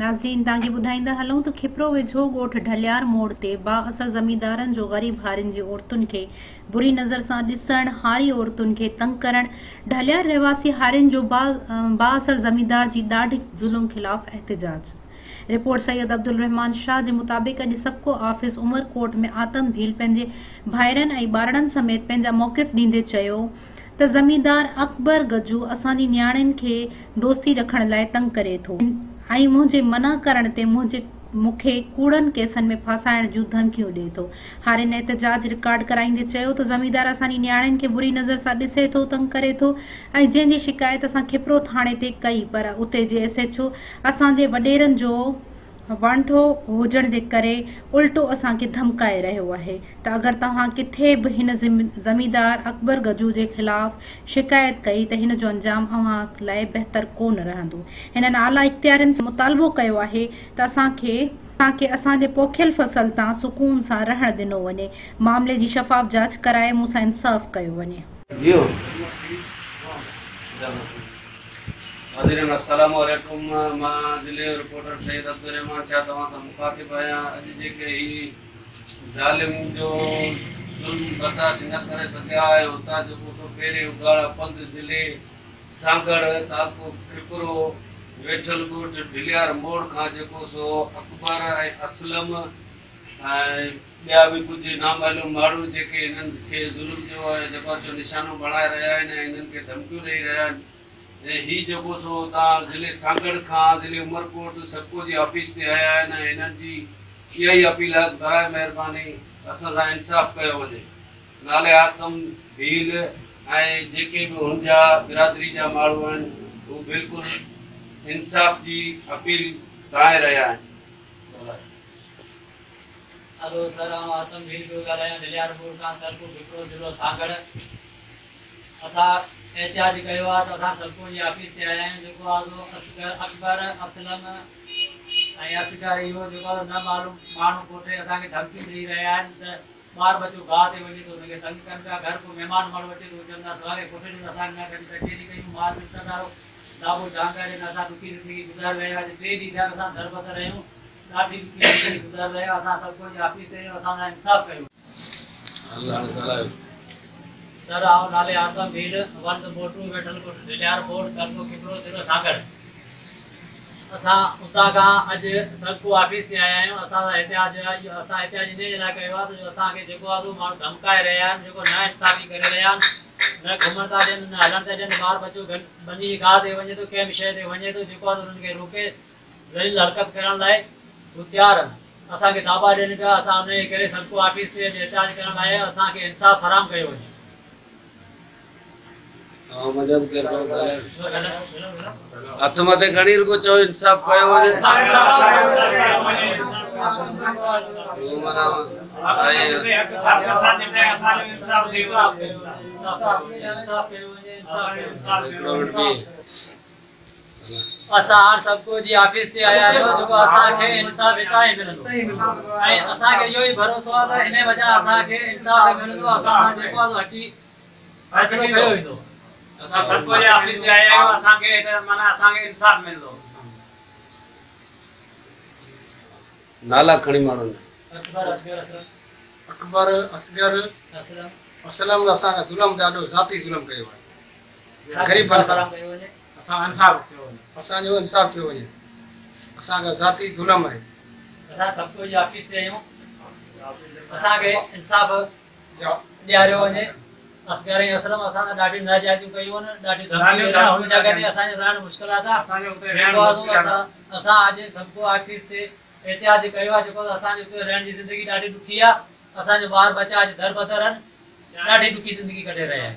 ناظرين توهان کي ٻڌائيندا هلون ته کپرو ويجهو ڳوٺ ڍليار موڙ تي بااثر زميندارن جو غريب هارين جي عورتن کي بري نظر سان ڏسڻ، هاري عورتن کي تنگ ڪرڻ، ڍليار رهواسي هارين جو بااثر زميندار جي ڏاڍ ظلم خلاف احتجاج. رپورٽ سيد عبدالرحمان شاهه جي مطابق اڄ سبڪو آفيس عمرڪوٽ ۾ آتم ڀيل پنهنجي ڀائرن ۽ ٻارڙن سميت پنهنجا موقف ڏيندي چيو ته زميندار اڪبر گجو اسان جي نياڻين کي دوستي رکڻ لاء تنگ ڪري ٿو ۽ منهنجي منع ڪرڻ تي منهنجي مون کي ڪوڙن ڪيسن ۾ ڦاسائڻ جون ڌمڪيون ڏئي ٿو. هارين احتجاج رڪارڊ ڪرائيندي چيو ته زميندار اسان جي نياڻين کي بري نظر سان ڏسي ٿو تنگ ڪري ٿو ۽ جنهن جي شڪايت اسان کپرو ٿاڻي تي ڪئي پر اتي جي ايس ايڇ او اسان جي وڏيرن جو وانٺو هجڻ جي ڪري الٽو اسان کي ڌمڪائي رهيو آهي ته اگر توهان ڪٿي به هن زميندار اڪبر گجو جي خلاف شڪايت ڪئي ته هن جو انجام اوهان لاء بهتر ڪو نه رهندو. هنن اعليٰ اختيارين سان مطالبو ڪيو آهي ته اسان کي کي اسان جي پوکيل فصل تان سڪون سان رهڻ ڏنو وڃي، معاملي جي شفاف جاچ ڪرائي مون سان انصاف ڪيو وڃي. ناظرين السلام عليڪم مان ضلعي جو رپورٽر سيد عبدالرحمان شاهه توهان سان مخاطب آهيان اڄ جيڪي هي ظالم جو ظلم برداشت نه ڪري سگهيا ۽ هتان جيڪو سو پيرين اگهاڙا پنڌ ضلعي سانگهڙ تعلقو کپرو ويٺل ڳوٺ ڍليار موڙ کان جيڪو سو اڪبر ۽ اسلم ۽ ٻيا به ڪجهه نامعلوم ماڻهو جيڪي هنن کي ظلم جو ۽ جبر جو نشانو بڻائي رهيا آهن ۽ هنن کي ڌمڪيون ڏئي رهيا آهن ۽ هي جيڪو سو اتان ضلعي سانگهڙ کان ضلعي عمرڪوٽ سبڪو جي آفيس تي آيا آهن ۽ هنن جي اها ئي اپيل آهي ته براء مهرباني اسان سان انصاف ڪيو وڃي نالي آتم ڀيل ۽ جيڪي به هن جا برادري جا ماڻهو آهن هو بلڪل انصاف جي اپيل دانهين رهيا آهن. هلو سر آئون آتم ڀيل پيو ڳالهايان ڍليار پور کان تعلقو کپرو ضلعو سانگهڙ اسان احتجاج ڪيو آهي ته اسان سبڪو جي آفيس تي آيا آهيون جيڪو آهي سو اصغر اڪبر اسلم ۽ اصغر اهو جيڪو آهي نه معلوم ماڻهو ڪوٺي اسان کي ڌمڪيون ڏئي رهيا آهن ته ٻار ٻچو گاهه تي وڃي ٿو ان کي تنگ ڪن پيا گهر ڪو مهمان ماڻهو اچي ٿو چون ٿا اسان کي ڪوٺي ڏيو اسان نه ڪڏهن ڪچهري ڪيون مال ملڪيت وارو داٻو جهانگاري نه اسان ڏکي زندگي گذاري رهيا آهيون ٽي ڏينهن ٿيا آهن اسان دربدر آهيون ڏاڍي ڏکي زندگي گذاري رهيا آهيون اسان سبڪو جي آفيس تي آهيون اسان سان انصاف ڪيو وڃي. سر آئون نالي آتم ڀيل ولد موٽو ويٺل ڳوٺ ڍليار بورڊ تعلقو کپرو ضلعو سانگهڙ اسان اتان کان اڄ سبڪو آفيس تي آيا آهيون اسان سان احتجاج اسان احتجاج انهي جي لاء ڪيو آهي ته جو اسان کي جيڪو آهي سو ماڻهو ڌمڪائي رهيا آهن جيڪو نا انصافي ڪري رهيا آهن نه گهمڻ ٿا ڏين نه هلڻ ٿا ڏين ٻار ٻچو ٻني جي گاهه تي وڃي ٿو ڪنهن به شيء تي وڃي ٿو جيڪو آهي سو انهن کي روڪي ذليل حرڪت ڪرڻ لاء هو تيار آهن اسان کي داٻا ڏين پيا اسان انهي جي ڪري سبڪو آفيس تي اڄ احتجاج ڪرڻ لاء آيا اسان کي انصاف فراهم ڪيو وڃي. هٿ مٿي کڻي رڳو چئو انصاف ڪيو وڃي. اسان هاڻ سبڪو جي آفيس تي آيا آهيون جيڪو اسان کي انصاف هتان ئي ملندو ۽ اسان کي اهو ئي ڀروسو آهي ته انهي وجهه اسان کي انصاف ئي ملندو اسان سان جيڪو آهي سو هٽي فيصلو ڪيو ويندو. اسان سبڪو جي آفيس تي آيا آهيون اسان کي هتي معنيٰ اسان کي انصاف ملندو. نالا کڻي ماڻهن جا. اڪبر اصغر اسلم. اڪبر اصغر اسلم. اسلم اسان کان ظلم ڏاڍو ذاتي ظلم ڪيو آهي. اسان کي انصاف فراهم ڪيو وڃي. اسان انصاف ٿيو وڃي. اسان جو انصاف ٿيو وڃي. اسان کان ذاتي ظلم آهي. اسان سبڪو جي آفيس تي آهيون اسان کي انصاف ڏياريو وڃي اصغر ۽ اسلم اسان سان ڏاڍيون ناجائزيون ڪيون آهن ڏاڍيون ڌمڪيون ڏنيون هن جڳهه تي اسان جو رهڻ مشڪل آهي جيڪو اسان اڄ سبڪو آفيس تي احتجاج ڪيو آهي جيڪو اسان جي اتي رهڻ جي زندگي ڏاڍي ڏکي آهي اسان جا ٻار ٻچا اڄ دربدر آهن ڏاڍي ڏکي زندگي ڪڍي رهيا آهن.